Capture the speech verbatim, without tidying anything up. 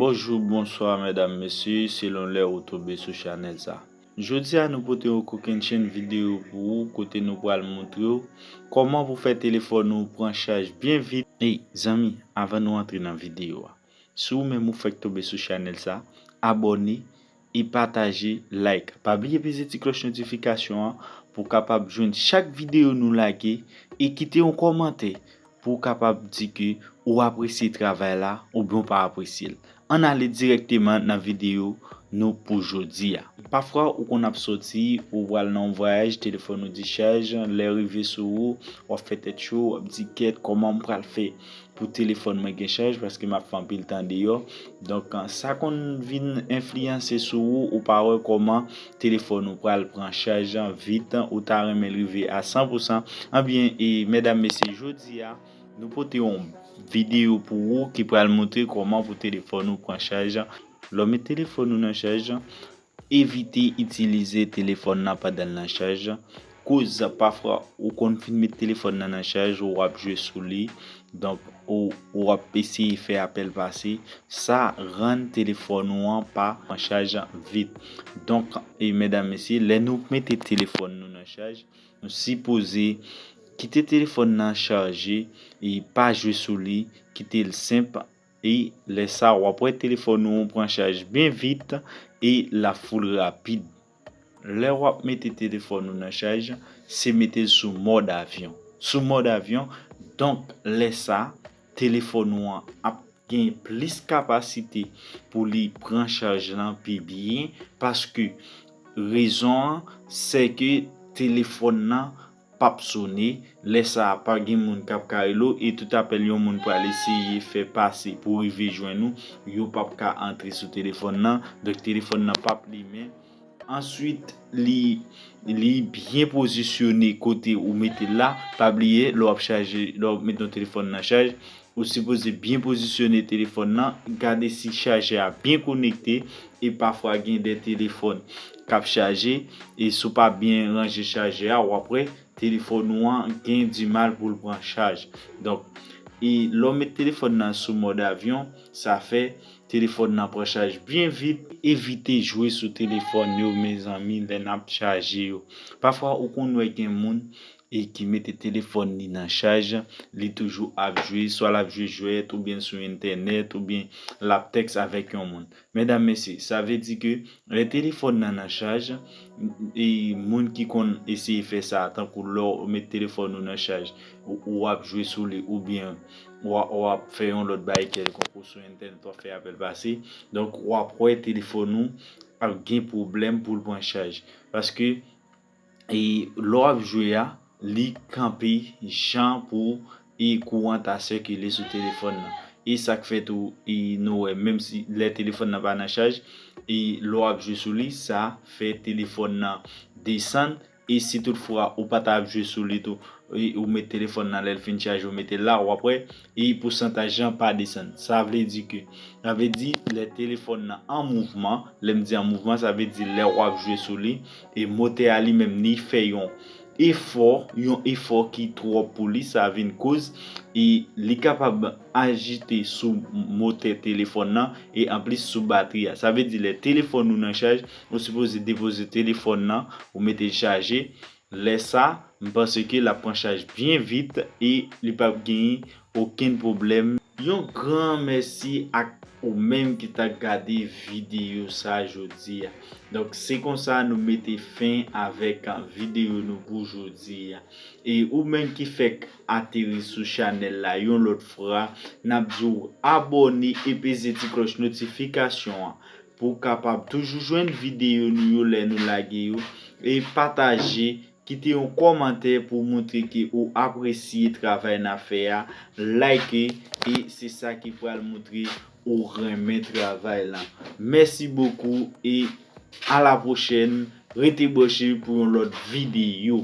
Bonjou, bonswa, medam, mesye, selon lè ou tonbe sou chanèl sa. Jodi a, nou pote yon kokennchenn videyo pou ou, kote nou pral montre w kòman pou fè telefòn ou pran chaj byen vit. Ey, zanmi, avan nou antre nan videyo a, si ou menm ou fèk tonbe sou chanèl sa, abòne e pataje, like. Pa bliye peze ti klòch notifikasyon an pou w kapab jwenn chak videyo nou lage e kite yon kòmantè pou w kapab di ke ou apresye travay la oubyen w pa apresye l. Ann ale dirèkteman nan videyo nou pou jodi a. Pafwa, ou konn ap soti, ou pral nan yon vwayaj, telefòn ou dichaj, lè rive sou ou, w ap fè tèt cho, w ap di, "Kèt, kòman m pral fè pou telefòn mwen gen chaj, paske m ap fè anpil tan deyò." Donk, sa konn vin enfliyanse sou ou, ou pa wè kòman telefòn ou pral pran chaj vit, ou ta renmen l rive a san pou san. Anbyen, e, medam, mesye, jodi a, nou pote yon videyo pou ou ki pral montre kòman pou telefòn ou pran chaj. Lè w met telefòn ou nan chaj, evite itilize telefòn nan pandan l nan chaj. Koz pafwa ou konn fin met telefòn nan nan chaj, ou ap jwe sou li, donk ou, ou ap eseye fè apèl pase, sa rann telefòn ou an pa pran chaj vit. Donk, e medam, mesye, lè nou mete telefòn nou nan chaj, nou sipoze kite telefòn nan chaje e pa jwe sou li, kite l senp. E lè sa, w ap wè telefòn ou pran chaj byen vit e l ap full rapid. Lè w ap mete telefòn ou nan chaj, se mete l sou mòd avyon. Sou mòd avyon, donk lè sa, telefòn ou an ap gen plis kapasite pou li pran chaj lan pi byen, paske rezon an, se ke telefòn nan p ap sone, lè sa a pa gen moun k ap ka rele w, e tout apèl yon moun pral eseye fè pase pou rive jwenn ou, yo p ap ka antre sou telefòn nan, donk telefòn nan p ap limen. Answit, li, li byen pozisyone kote ou mete l la. Pa bliye, lè w ap chaje, lè w ap mete yon telefòn nan chaj, ou sipoze byen pozisyone telefòn nan, gade si chajè a byen konekte, e pafwa gen de telefòn k ap chaje, e si w pa byen ranje chajè a, w ap wè telefòn ou an gen dimal pou l pran chaj. Donk, e lè w met telefòn nan sou mòd avyon, sa fè telefòn nan pran chaj byen vit. Evite jwe sou telefòn yo, mezanmi, lè n ap chaje yo. Pafwa, ou konn wè gen moun e ki mete telefòn li nan chaj, li toujou ap jwe, swa l ap jwe jwèt, oubyen sou entènèt, oubyen l ap tèks avèk yon moun. Medam, mesye, sa vle di ke lè telefòn nan nan chaj, e moun ki konn eseye fè sa, tankou lè w met telefòn ou nan chaj, ou, ou ap jwe sou li, oubyen w a, w ap fè yon lòt bagay kèlkonk, ou sou entènèt, w ap fè apèl pase, donk w ap wè telefòn ou ap gen pwoblèm pou l pran chaj. Paske, e lè w ap jwe a, li kanpe jan pou e kouran ta sikile sou telefòn nan. E sa k fè tou, e nou wè, menm si lè telefòn nan pa nan chaj, e lè w ap jwe sou li, sa fè telefòn nan desann. E si toutfwa ou pa ta ap jwe sou li tou, e ou met telefòn nan, lè l fin chaje, ou mete l la, w ap wè, e pousantaj lan pa desann. Sa vle di ke, sa vle di lè telefòn nan an mouvman, lè m di an mouvman, sa vle di lè w ap jwe sou li, e motè a li menm li fè yon efò, yon efò ki twòp pou li, sa vin koz, e li kapab ajite sou motè telefòn nan, e anplis sou batri a. Sa vle di lè telefòn ou nan chaj, ou sipoze depoze telefòn nan, ou mete l chaje. Lè sa, m panse ke l ap pran chaj byen vit e li p ap genyen okenn pwoblèm. Yon gran mèsi ak ou menm ki t ap gade videyo sa jodi a. Donk, se konsa nou mete fen avèk videyo nou pou jodi a. E ou menm ki fèk ateri sou chanèl la yon lòt fwa, n ap di w abòne e peze ti klòch notifikasyon an pou w kapab toujou jwenn videyo nou yo lè nou lage yo. E pataje, kite yon kòmantè pou w montre ke ou apresye travay n ap fè a, like, e se sa ki pral montre ou renmen travay la. Mèsi bokou e a la pwochèn. Rete branche pou yon lòt videyo.